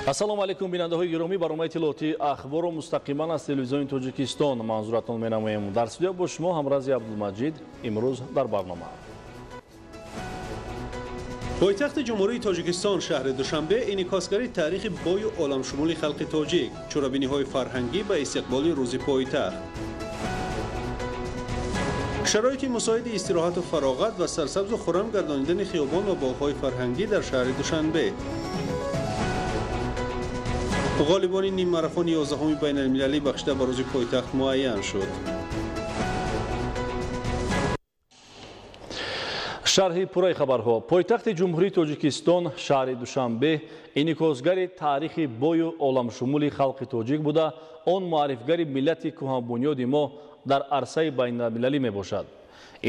Ассалому алайкум, бинандаҳои гиромӣ. Барномаи иттилоотии Ахборро мустақиман аз телевизиони Тоҷикистон манзуратон менамоем. Дар студия бо шумо Ҳамрази Абдулмаҷид. Имрӯз дар барнома: Пойтахти Ҷумҳурии Тоҷикистон, шаҳри Душанбе, инъикосгари таърихи бою оламшумули халқи тоҷик. Чорабиниҳои фарҳангӣ ба истиқболи рӯзи пойтахт, шароити мусоиди истироҳату фароғат ва сарсабзу хуррам гардонидани хиёбон ва боғҳои фарҳангӣ дар шаҳри Душанбе. Ғолибони ниммарафони 11-уми байналмилалӣ бахшида ба рӯзи пойтахт муайян шуд. Шарҳи пурраи хабарҳо. Пойтахти Ҷумҳурии Тоҷикистон, шаҳри Душанбе, инъикосгари таърихи бою оламшумули халқи тоҷик буда, он муаррифгари миллати кӯҳанбунёди мо дар арсаи байналмилалӣ мебошад.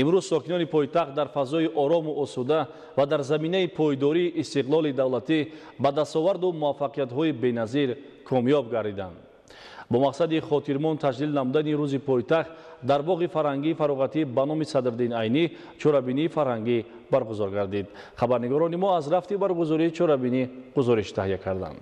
Имрӯз сокинони пойтахт дар фазои орому осуда ва дар заминаи пойдории истиқлоли давлатӣ ба дастоварду муваффақиятҳои беназир комёб гардиданд. Бо мақсади хотирмон таҷлил намудани рӯзи пойтахт дар боғи фарҳангии фароғатӣ ба номи Садриддин Айнӣ чорабинии фарҳангӣ баргузор гардид. Хабарнигорони мо аз рафти баргузории чорабинӣ гузориш таҳия карданд.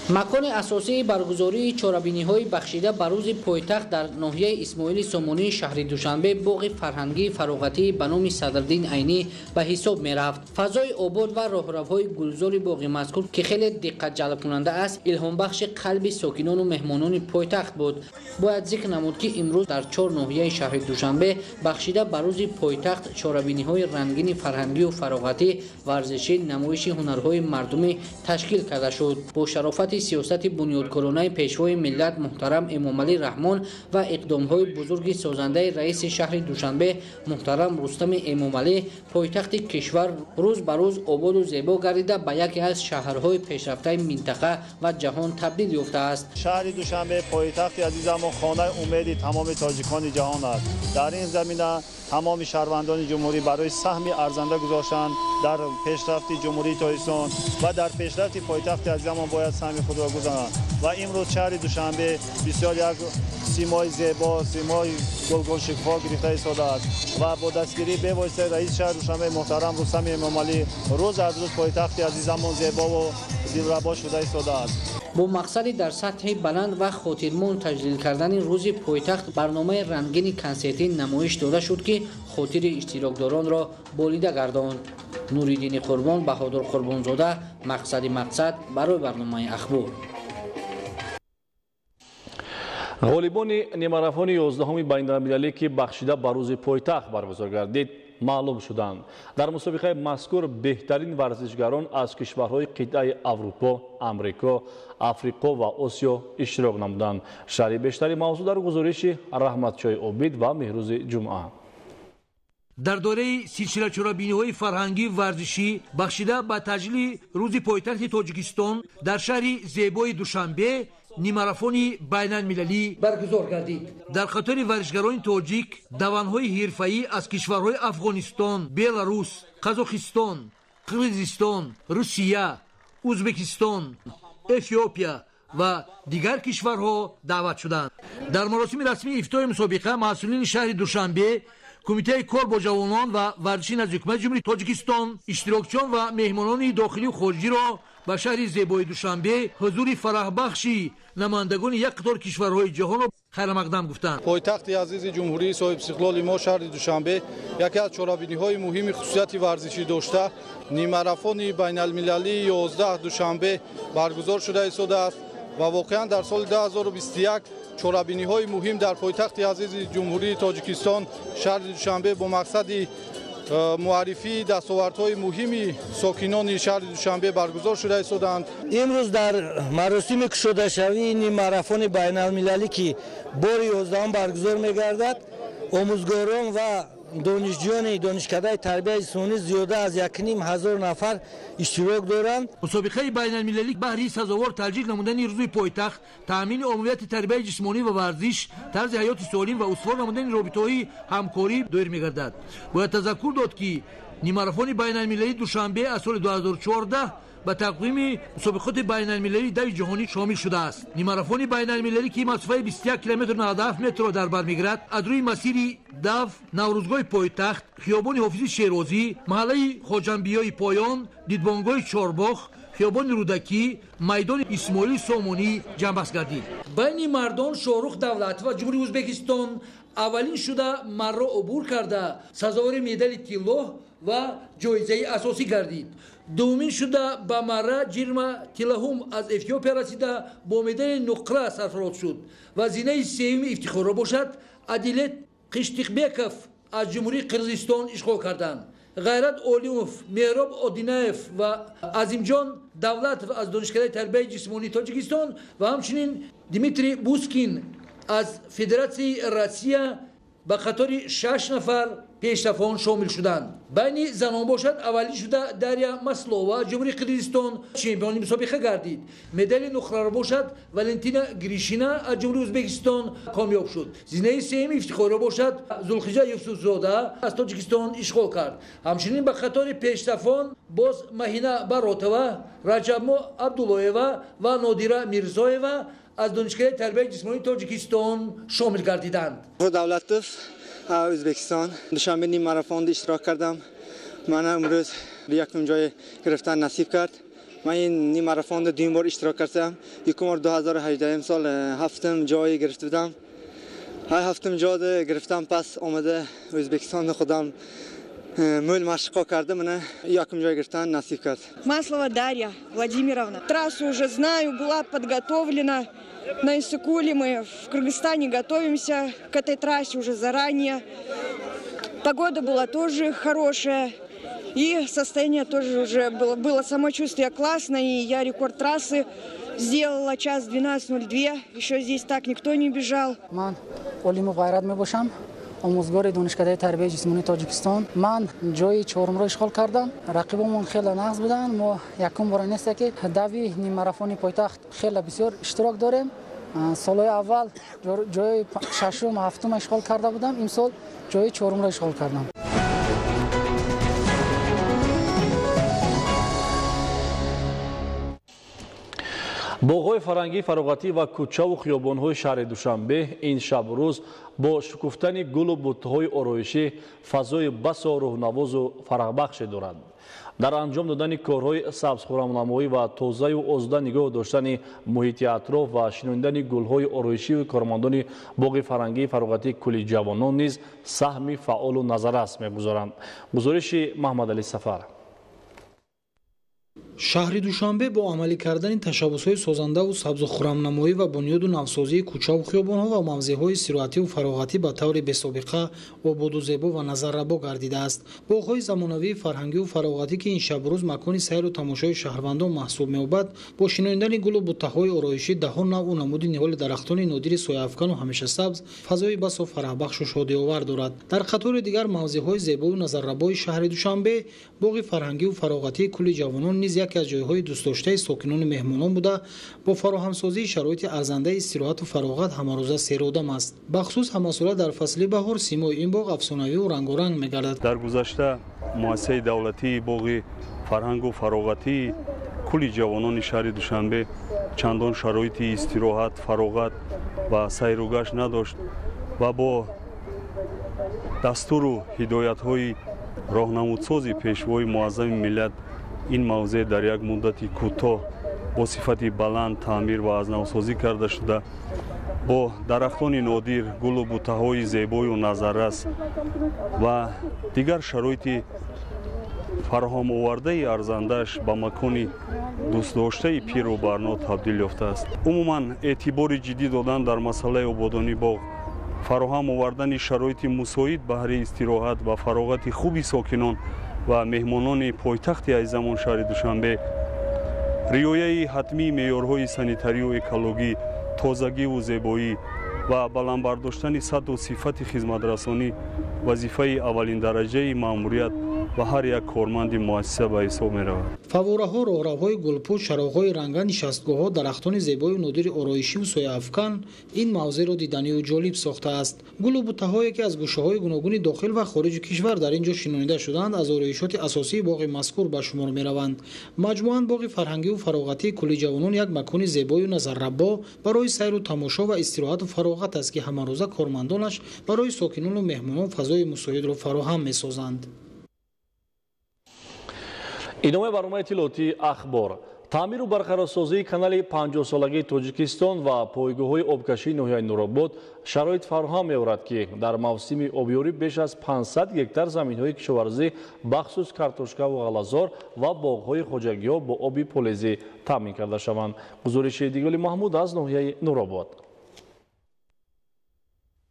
Макони асосии баргузории чорабиниҳои бахшида ба рӯзи пойтахт дар ноҳияи Исмоили Сомонии шаҳри Душанбе боғи фарҳангии фароғатӣ ба номи Садриддин Айнӣ ба ҳисоб мерафт. Фазои обод ва роҳравҳои гулзори боғи мазкур, ки хеле диққатҷалбкунанда аст, илҳомбахши қалби сокинону меҳмонони пойтахт буд. Бояд зикр намуд, ки имрӯз дар чор ноҳияи шаҳри Душанбе бахшида ба рӯзи пойтахт чорабиниҳои рангини фарҳангию фароғатӣ, варзишӣ, намоиши ҳунарҳои мардумӣ ташкил карда шуд. Бо шарофати сиёсати бунёдкоронаи пешвои миллат муҳтарам Эмомалӣ Раҳмон ва иқдомҳои бузурги созандаи раиси шаҳри Душанбе муҳтарам Рустами Эмомалӣ, пойтахти кишвар рӯз ба рӯз ободу зебо гардида, ба яке аз шаҳрҳои пешрафтаи минтақа ва ҷаҳон табдил ёфтааст. Шаҳри Душанбе, пойтахти азизамон, хонаи умеди тамоми тоҷикони ҷаҳон аст. Дар ин замина тамоми шаҳрвандони ҷумҳурӣ барои саҳми арзанда гузоштан дар пешрафти Ҷумҳурии Тоҷикистон ва дар пешрафти пойтахти азизамон бояд саҳми худро гузоранд. Ва имрӯз шаҳри Душанбе бисёр як симои зебо, симои гулгулшукуфо гирифта истодааст ва бо дастгирии бевоситаи раиси шаҳри Душанбе муҳтарам Рустами Эмомалӣ рӯз аз рӯз пойтахти азизамон зебову дилрабо шуда истодааст. Бо мақсади дар сатҳи баланд ва хотирмон таҷлил кардани рӯзи пойтахт барномаи рангини консертӣ намоиш дода шуд, ки хотири иштирокдоронро болида гардонд. Нуриддини Қурбон, Баҳодур Қурбонзода, Мақсади Мақсад, барои барномаи Ахбор. Ғолибони нимарафони 11-уми байналмилалӣ, ки бахшида ба рӯзи пойтахт баргузор гардид, маълум шуданд. Дар мусобиқаи мазкур беҳтарин варзишгарон аз кишварҳои қитъаи Аврупо, Амрико, Африқо ва Осиё иштирок намуданд. Шарҳи бештари мавзӯъ дар гузориши Раҳматшоҳи Обид ва Меҳрӯзи Ҷумъа. Дар доираи силсила чорабиниҳои фарҳангию варзишӣ бахшида ба таҷлили рӯзи пойтахти Тоҷикистон дар шаҳри зебои Душанбе нимарафони байналмилалӣ баргузор гардид. Дар қатори варзишгарони тоҷик даванҳои ҳирфаӣ аз кишварҳои Афғонистон, Беларус, Қазоқистон, Қирғизистон, Русия, Ӯзбекистон, Эфиопия ва дигар кишварҳо даъват шуданд. Дар маросими расмии ифтитоҳи мусобиқа масъулини шаҳри Душанбе, Кумитаи кор бо ҷавонон ва варзиши назди Ҳукумати Ҷумҳурии Тоҷикистон, иштирокчиён ва меҳмонони дохилию хориҷиро ба шаҳри зебои Душанбе ҳузури фараҳбахши намояндагони як қатор кишварҳои ҷаҳонро хайрамақдам гуфтанд. Пойтахти азизи ҷумҳурии соҳибистиқлоли мо, шаҳри Душанбе, яке аз чорабиниҳои муҳими хусусияти варзишӣ дошта, нимарафони байналмилалии 11 Душанбе баргузор шуда истодааст ва воқеан дар соли 2021 чорабиниҳои муҳим дар пойтахти азизи Ҷумҳурии Тоҷикистон, шаҳри Душанбе, бо мақсади муаррифии дастовардҳои муҳими сокинони шаҳри Душанбе баргузор шуда истодаанд. Имрӯз дар маросими кушодашавии ниммарафони байналмилалӣ, ки бори 11-ум баргузор мегардад, омӯзгорон ва донишҷӯёни донишкадаи тарбияи ҷисмонӣ зиёда аз 1500 нафар иштирок доранд. Мусобиқаи байналмилалӣ баҳри сазовор таҷлил намудани рӯзи пойтахт, таъмини оммавияти тарбияи ҷисмонӣ ва варзиш, тарзи ҳаёти солим ва устувор намудани робитаҳои ҳамкорӣ доир мегардад. Бояд тазаккур дод, ки нимарафони байналмилалии Душанбе аз соли 2014 ба тақвими мусобиқоти байналмилалии дави ҷаҳонӣ шомил шудааст. Нимарафони байналмилалӣ, ки масофаи 21 километр 97 метрро дар бар мегирад, аз рӯи масири дав, Наврӯзгоҳи пойтахт, хиёбони Ҳофизи Шерозӣ, маҳаллаи Хоҷанбиёи поён, дидбонгоҳи Чорбоғ, Хиёбони Рӯдакӣ, майдони Исмоили Сомонӣ ҷамъбаст гардид. Байни мардон Шоҳрух Давлатов аз Ҷумҳурии Ӯзбекистон аввалин шуда марро убур карда, сазовори медали тиллоҳ ва ҷоизаи асосӣ гардид. Дуввумин шуда ба марра Ҷирма Тилаҳум аз Эфиопия расида, бо медали нуқра сарфароз шуд ва зинаи сеюми ифтихорро бошад Адилет Қиштиқбеков аз Ҷумҳурии Қирғизистон ишғол карданд. Ғайрат Олимов, Меҳроб Одинаев ва Азимҷон Давлатов аз Донишкадаи тарбияи ҷисмонии Тоҷикистон ва ҳамчунин Дмитрий Бускин аз Федератсияи Россия ба қатори 6 нафар пешсафон шомил шуданд. Байни занон бошад аввалин шуда Дарья Маслова аз Ҷумҳурии Қирғизистон чемпиони мусобиқа гардид. Медали нуқраро бошад Валентина Гришина аз Ҷумҳурии Ӯзбекистон комёб шуд. Зинаи сеюми ифтихорро бошад Зулхиҷа Юсуфзода аз Тоҷикистон ишғол кард. Ҳамчунин ба қатори пешсафон боз Маҳина Баротова, Раҷабмо Абдуллоева ва Нодира Мирзоева аз Донишкадаи тарбияи ҷисмонии Тоҷикистон шомил гардиданд. Давлатов, Ӯзбекистон. Душанбе ним марафонда иштирок кардам. Ман имрӯз якум ҷой гирифтан насиб кард. Ман ин ним марафонда дуюм бор иштирок кардам. Якум бор 2018 сол ҳафтум ҷой гирифта будам. Ҳафтум ҷойда гирифтам, пас омада Ӯзбекистонда худам мӯл машқҳо карда, мана якум ҷой гирифтан насиб кард. Маслова Дарья Владимировна. Трассу уже знаю, была подготовлена. На Иссык-Куле мы в Кыргызстане готовимся к этой трассе уже заранее. Погода была тоже хорошая. И состояние тоже уже было самочувствие классное. И я рекорд трассы сделала 1:12:02. Еще здесь так никто не бежал. Ман Олимов Ғайрат мебошам, омӯзгори Донишкадаи тарбияи ҷисмонии Тоҷикистон. Ман ҷои чорумро ишғол кардам. Рақибомон хеле нағз буданд. Мо якум бора нест, ки дави ниммарафони пойтахт хеле бисёр иштирок дорем. Солҳои аввал ҷои шашум, ҳафтум ишғол карда будам. Имсол ҷои чорумро ишғол кардам. Боғҳои фарҳангӣ, фароғатӣ ва кӯчаву хиёбонҳои шаҳри Душанбе ин шабу рӯз бо шукуфтани гулу буттаҳои ороишӣ фазои басо рӯҳнавозу фараҳбахше доранд. Дар анҷом додани корҳои сабзхӯрамнамоӣ ва тозаю озода нигоҳ доштани муҳити атроф ва шинондани гулҳои ороишию кормандони боғи фарҳангии фароғатии кулли ҷавонон низ саҳми фаъолу назаррас мегузоранд. Гузориши Маҳмадалӣ Сафар. Шаҳри Душанбе бо амалӣ кардани ташаббусҳои созандаву сабзухӯрамнамоӣ ва бунёду навсозии кӯчаву хиёбонҳо ва мавзеъҳои истироҳативу фароғатӣ ба таври бесобиқа ободу зебо ва назаррабо гардидааст. Боғҳои замонавии фарҳангиву фароғатӣ, ки ин шабу рӯз макони сайру тамошои шаҳрвандон маҳсуб меёбад, бо шинондани гулу буттаҳои ороишӣ, даҳо навъу намуди ниҳоли дарахтони нодири сояафкану ҳамешасабз фазои басо фараҳбахшу шодиовар дорад. Дар қатори дигар мавзеъҳои зебою назаррабои шаҳри Душанбе боғи фарҳангиву фароғатии кулли ҷавонон низ яке аз ҷойҳои дӯстдоштаи сокинону меҳмонон буда, бо фароҳамсозии шароити арзандаи истироҳату фароғат ҳамарӯза серодам аст. Бахусус ҳамасола дар фасли баҳор симои ин боғ афсонавиву рангоранг мегардад. Дар гузашта муассисаи давлатии боғи фарҳангу фароғатии кулли ҷавонони шаҳри Душанбе чандон шароити истироҳат, фароғат ва сайругашт надошт ва бо дастуру ҳидоятҳои роҳнамудсози пешвои муаззами миллат ин мавзеъ дар як муддати кӯтоҳ бо сифати баланд таъмир ва аз навсозӣ карда шуда, бо дарахтони нодир, гулу буттаҳои зебою назаррас ва дигар шароити фароҳамовардаи арзандааш ба макони дӯстдоштаи пиру барно табдил ёфтааст. Умуман эътибори ҷиддӣ додан дар масъалаи ободонии боғ, фароҳам овардани шароити мусоид баҳри истироҳат ва фароғати хуби сокинон ва меҳмонони пойтахти азизамон шаҳри Душанбе, риояи ҳатмии меъёрҳои санитарию экологӣ, тозагиву зебоӣ ва баланд бардоштани сатҳу сифати хизматрасонӣ вазифаи аввалиндараҷаи маъмурият ва ҳар як корманди муассиса ба ҳисоб меравад. Фавораҳо, роҳравҳои гулпӯш, чароғҳои ранга, нишастгоҳҳо, дарахтони зебою нодири ороишиву сояафкан ин мавзеъро диданию ҷолиб сохтааст. Гулу буттаҳое, ки аз гӯшаҳои гуногуни дохил ва хориҷи кишвар дар ин ҷо шинонида шудаанд, аз ороишоти асосии боғи мазкур ба шумор мераванд. Маҷмӯан боғи фарҳангиву фароғатии кулли ҷавонон як макони зебою назаррабо барои сайру тамошо ва истироҳату фароғат аст, ки ҳамарӯза кормандонаш барои сокинону меҳмонон фазои мусоидро фароҳам месозанд. Идомаи барномаи иттилоотии Ахбор. Таъмиру барқарорсозии канали 50-солагии Тоҷикистон ва пойгоҳҳои обкашии ноҳияи Нуробод шароит фароҳам меорад, ки дар мавсими обёрӣ беш аз 500 гектар заминҳои кишоварзӣ, бахусус картошкаву ғаллазор ва боғҳои хоҷагиҳо бо оби полезӣ таъмин карда шаванд. Гузориши Дигули Маҳмуд аз ноҳияи Нуробод.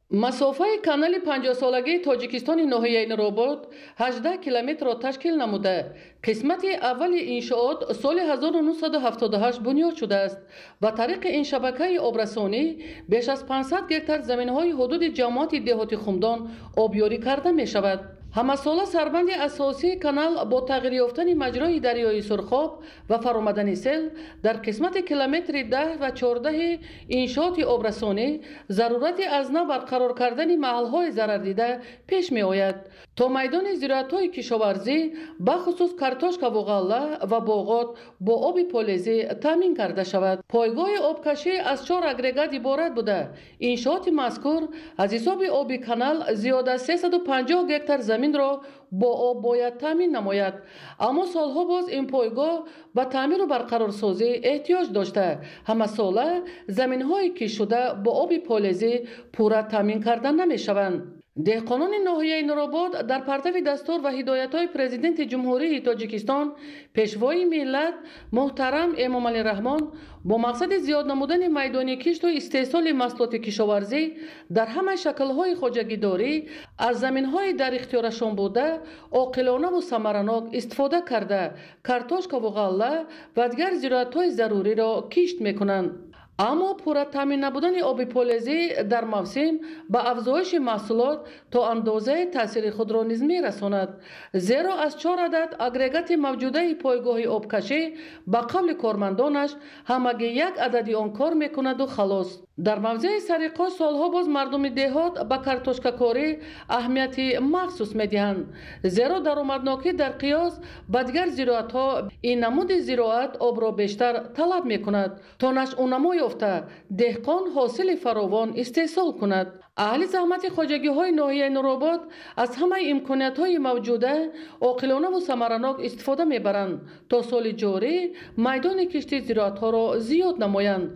Масофаи канали 50-солагии Тоҷикистони ноҳияи Нуробод 18 километрро ташкил намуда, қисмати аввали иншоот соли 1978 бунёд шудааст. Ба тариқи ин шабакаи обрасонӣ беш аз 500 гектар заминҳои ҳудуди ҷамоати деҳоти Хумдон обёрӣ карда мешавад. Ҳамасола сарбанди асосии канал бо тағйир ёфтани маҷрои дарёи Сурхоб ва фаромадани сел дар қисмати километри 10 ва 14 иншооти обрасонӣ зарурати аз нав барқарор кардани маҳалҳои зарардида пеш меояд, то майдони зироатҳои кишоварзӣ, бахусус картошкаву ғалла ва боғот бо оби полезӣ таъмин карда шавад. Пойгоҳи обкашӣ аз 4 агрегат иборат буда, иншооти мазкур аз ҳисоби оби канал зиёда аз 350 гектар заминро бо об бояд таъмин намояд. Аммо солҳо боз ин пойгоҳ ба таъмиру барқарорсозӣ эҳтиёҷ дошта, ҳамасола заминҳои киштшуда бо оби полезӣ пурра таъмин карда намешаванд. Деҳқонони ноҳияи Нуробод дар партави дастур ва ҳидоятҳои Президенти Ҷумҳурии Тоҷикистон, Пешвои миллат муҳтарам Эмомалӣ Раҳмон бо мақсади зиёд намудани майдони кишту истеҳсоли маҳсулоти кишоварзӣ дар ҳамаи шаклҳои хоҷагидорӣ аз заминҳои дар ихтиёрашон буда оқилонаву самаранок истифода карда, картошкаву ғалла ва дигар зироатҳои заруриро кишт мекунанд. Аммо пурра таъмин набудани оби полезӣ дар мавсим ба афзоиши маҳсулот то андозае таъсири худро низ мерасонад, зеро аз 4 адад агрегати мавҷудаи пойгоҳи обкашӣ ба қавли кормандонаш ҳамагӣ як адади он кор мекунаду халос. Дар мавзеи Сариқо солҳо боз мардуми деҳот ба картошкакорӣ аҳамияти махсус медиҳанд, зеро даромаднокӣ дар қиёс ба дигар зироатҳо ин намуди зироат обро бештар талаб мекунад, то нашъунамо ёфта деҳқон ҳосили фаровон истеҳсол кунад. Аҳли заҳмати хоҷагиҳои ноҳияи Нуробод аз ҳамаи имкониятҳои мавҷуда оқилонаву самаранок истифода мебаранд, то соли ҷорӣ майдони кишти зироатҳоро зиёд намоянд.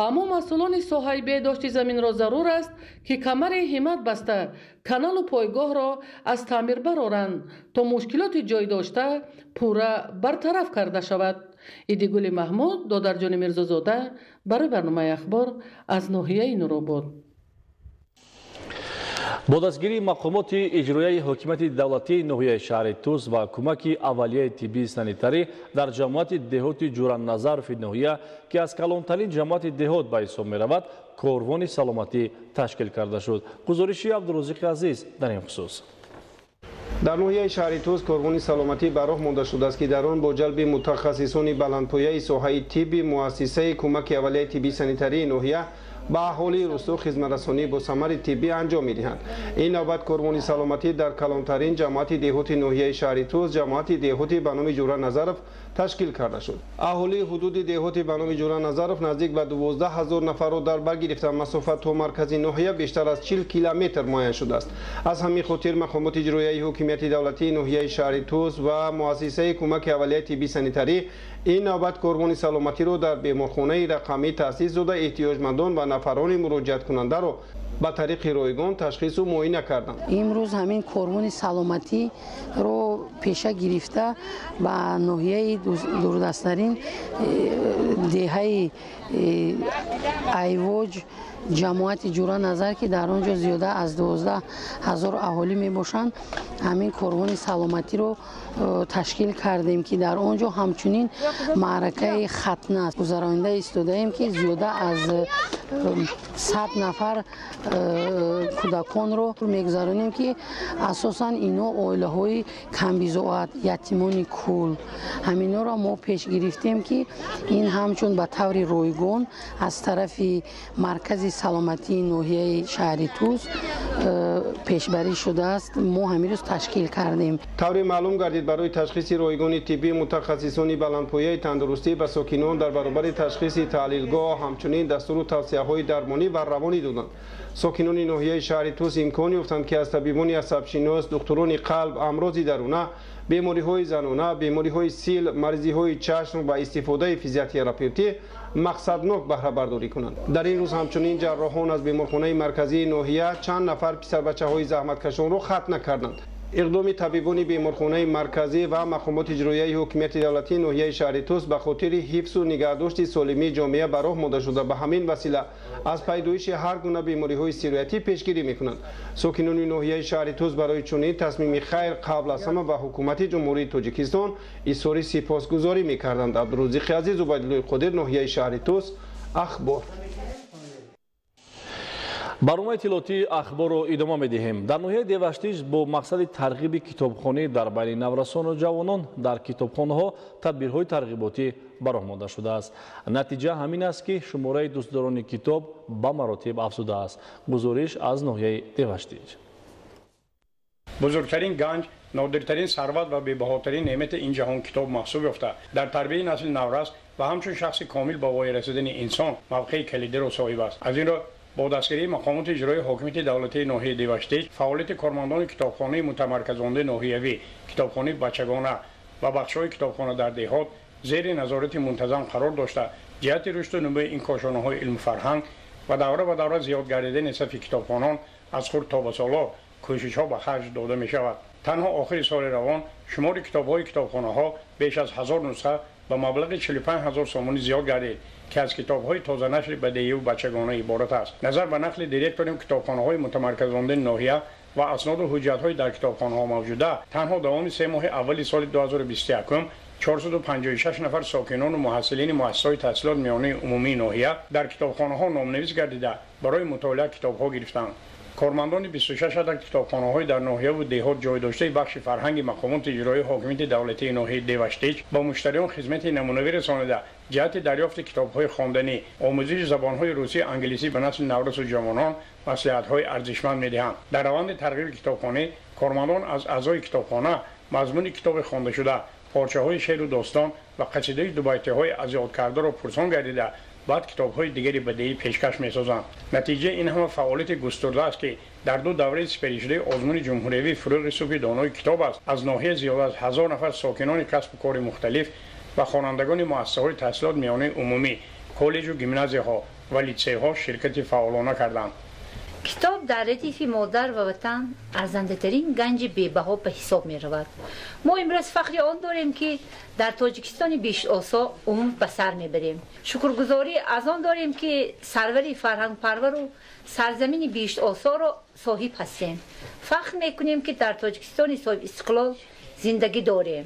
Аммо масъулони соҳаи беҳдошти заминро зарур аст, ки камари ҳиммат баста каналу пойгоҳро аз таъмир бароранд, то мушкилоти ҷой дошта пурра бартараф карда шавад. Идигули Маҳмуд, Додарҷони Мирзозода барои барномаи Ахбор аз ноҳияи Нуробод. Бо дастгирии мақомоти иҷроияи ҳокимияти давлатии ноҳияи шаҳри Тус ва кӯмаки аввалияи тиббии санитарӣ дар ҷамоати деҳоти Ҷуранназарови ноҳия, ки аз калонтарин ҷамоати деҳот ба ҳисоб меравад, корвони саломатӣ ташкил карда шуд. Гузориши Абдурозиқи Азиз дар ин хусус. Дар ноҳияи шаҳри Тус корвони саломатӣ ба роҳ монда шудааст, ки дар он бо ҷалби мутахассисони баландпояи соҳаи тибби муассисаи кӯмаки аввалияи тиббии санитарии ноҳия ба аҳолии рӯсто хизматрасонӣ бо самари тиббӣ анҷом медиҳанд. Ин навбат корвони саломатӣ дар калонтарин ҷамоати деҳоти ноҳияи шаҳри Тус, ҷамоати деҳоти ба номи Ҷура Назаров ташкил карда шуд. Аҳолии ҳудуди деҳоти ба номи Ҷура Назаров наздик ба 12 ҳазор нафарро дар бар гирифта, масофа то маркази ноҳия бештар аз 40 километр муайян шудааст. Аз ҳамин хотир мақомоти иҷроияи ҳокимияти давлатии ноҳияи шаҳри Тус ва муассисаи кӯмаки аввалияи тиббии санитарӣ ин навбат корвони саломатиро дар беморхонаи рақамӣ таъсис дода, эҳтиёҷмандон ва нафарони муроҷиаткунандаро ба тариқи ройгон ташхису муоина карданд. Имрӯз ҳамин корвони саломатиро пеша гирифта ба ноҳияи дурдасттарин деҳаи Айвоҷ, ҷамоати Ҷура Назар, ки дар он ҷо зиёда аз 12 ҳазор аҳолӣ мебошанд, ҳамин корвони саломатиро ташкил кардем, ки дар он ҷо ҳамчунин маъракаи хатна гузаронида истодаем, ки зиёда аз 100 нафар кӯдаконро мегузаронем, ки асосан ино оилаҳои камбизоат, ятимони кул. Ҳаминҳоро мо пеш гирифтем, ки ин ҳамчун ба таври ройгон аз тарафи маркази саломатии ноҳияи шаҳри Тус пешбарӣ шудааст, мо ҳамин рӯз ташкил кардем. Тавре маълум гардид, барои ташхиси ройгони тиббӣ мутахассисони баландпояи тандурустӣ ба сокинон дар баробари ташхиси таҳлилгоҳ ҳамчунин дастуру тавсияҳои дармонӣ ва равонӣ доданд. Сокинони ноҳияи шаҳри Тус имкон ёфтанд, ки аз табибони асабшинос, духтурони қалб, амрози даруна, бемориҳои занона, бемориҳои сил, маризиҳои чашм ва истифодаи физиотерапевтӣ мақсаднок баҳрабардорӣ кунанд. Дар ин рӯз ҳамчунин ҷарроҳон аз беморхонаи марказии ноҳия чанд нафар писарбачаҳои заҳматкашонро хатна карданд. Иқдоми табибони беморхонаи марказӣ ва мақомоти иҷроияи ҳукумати давлатии ноҳияи шаҳри Тус ба хотири ҳифзу нигаҳдошти солимии ҷомеа ба роҳ монда шуда, ба ҳамин васила аз пайдоиши ҳар гуна бемориҳои сироятӣ пешгирӣ мекунанд. Сокинони ноҳияи шаҳри Тус барои чунин тасмими хайр қабл аз ҳама ба ҳукумати Ҷумҳурии Тоҷикистон изҳори сипосгузорӣ мекарданд. Абдурозиқи Азиз, Убайдуллои Қодир, ноҳияи шаҳри Тус, Ахбор. Барномаи иттилоотии Ахборро идома медиҳем. Дар ноҳияи Деваштич бо мақсади тарғиби китобхонӣ дар байни наврасону ҷавонон дар китобхонаҳо тадбирҳои тарғиботӣ ба роҳ монда шудааст. Натиҷа ҳамин аст, ки шумораи дӯстдорони китоб ба маротиб афзудааст. Гузориш аз ноҳияи Деваштич. Бузургтарин ганҷ, нодиртарин сарват ва бебаҳотарин неъмати ин ҷаҳон китоб маҳсуб ёфта, дар тарбияи насли наврас ва ҳамчун шахси комил ба воя расидани инсон мавқеи калидиро соҳиб аст. Аз ин рӯ бо дастгирии мақомоти иҷроии ҳокимияти давлатии ноҳияи Деваштич, фаъолияти кормандони китобхонаи мутамарказондаи ноҳиявӣ, китобхонаи бачагона ва бахшҳои китобхона дар деҳот зери назорати мунтазам қарор дошта, ҷиҳати рушду нумӯи ин кошонаҳои илму фарҳанг ва давра ба давра зиёд гардидани сафи китобхонон аз хурд то ба солор кӯшишҳо ба харҷ дода мешавад. Танҳо охири соли равон шумори китобҳои китобхонаҳо беш аз 1000 нусха ба маблағи 45 000 сомонӣ зиёд гардид, ки аз китобҳои тозанашри бадеиву бачагона иборат аст. Назар ба нақли директори китобхонаҳои мутамарказондаи ноҳия ва асноду ҳуҷҷатҳои дар китобхонаҳо мавҷуда, танҳо давоми 3 моҳи аввали соли 2021 456 нафар сокинону муҳассилини муассисаҳои таҳсилот миёнаи умумии ноҳия дар китобхонаҳо номнавис гардида, барои мутолиа китобҳо гирифтанд. Кормандони 26 адад китобхонаҳои дар ноҳияву деҳот ҷой доштаи бахши фарҳанги мақомоти иҷроии ҳокимияти давлатии ноҳияи Деваштич ба муштариён хизмати намунавӣ расонида, ҷиҳати дарёфти китобҳои хонданӣ, омӯзиши забонҳои русӣ, англисӣ ба насли наврасу ҷавонон маслиҳатҳои арзишманд медиҳанд. Дар раванди тарғиби китобхонӣ кормандон аз аъзои китобхона мазмуни китоби хондашуда, порчаҳои шеъру достон ва қасидаи дубайтиҳои аз ёдкардаро пурсон гардида, баъд китобҳои дигари бадеӣ пешкаш месозанд. Натиҷаи ин ҳама фаъолияти густурда аст, ки дар ду давраи сипаришудаи озмуни ҷумҳуриявии фурӯғи субҳи донои китоб аст, аз ноҳия зиёда аз 1000 нафар сокинони касбу кори мухталиф ва хонандагони муассисаҳои таҳсилот миёнаи умумӣ, коллеҷу гимназияҳо ва литсейҳо ширкати фаъолона карданд. Китоб дар радифи модар ва ватан арзандатарин ганҷи бебаҳо ба ҳисоб меравад. Мо имрӯз фахри он дорем, ки дар Тоҷикистони беҳиштосо умр ба сар мебарем. Шукргузорӣ аз он дорем, ки сарвари фарҳангпарвару сарзамини беҳиштосоро соҳиб ҳастем. Фахр мекунем, ки дар Тоҷикистони соҳибистиқлол зиндагӣ дорем.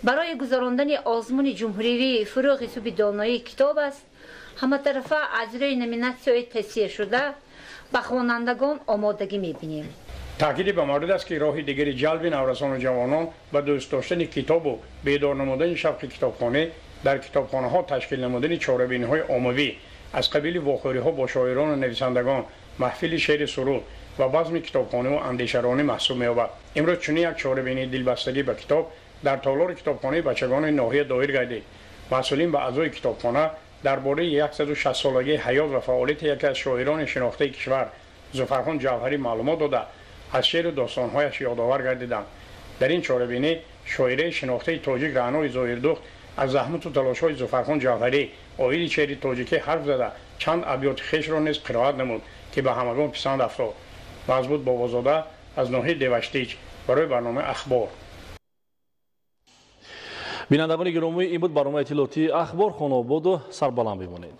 Барои гузарондани озмуни ҷумҳуривии фурӯғи субҳи доноии китоб аст, ҳаматарафа аз рӯи номинатсияҳои тавсияшуда ба хонандагон омодагӣ мебинем. Таъкиди ба маврид аст, ки роҳи дигари ҷалби наврасону ҷавонон ба дӯст доштани китобу бедор намудани шавқи китобхонӣ дар китобхонаҳо ташкил намудани чорабиниҳои оммавӣ аз қабили вохӯриҳо бо шоирону нависандагон, маҳфили шеъри суруд ва базми китобхониву андешаронӣ маҳсуб меёбад. Имрӯз чунин як чорабинии дилбастагӣ ба китоб дар толори китобхонаи бачагони ноҳия доир гардид. Масъулин ба аъзои китобхона дар бораи 160-солагии ҳаёт ва фаъолияти яке аз шоирони шинохтаи кишвар Зуфархон Ҷавҳарӣ маълумот дода, аз шеъру достонҳояш ёдовар гардиданд. Дар ин чорабинӣ шоираи шинохтаи тоҷик Раънои Зоҳирдухт аз заҳмату талошҳои Зуфархон Ҷавҳарӣ оиди шеъри тоҷикӣ ҳарф зада, чанд абёти хешро низ қироат намуд, ки ба ҳамагон писанд афтод. Мазбут Бобозода аз ноҳияи Деваштич барои барномаи Ахбор. Бинандагони гиромӣ, ин буд барномаи иттилоотии Ахбор. Хонаободу сарбаланд бимонед.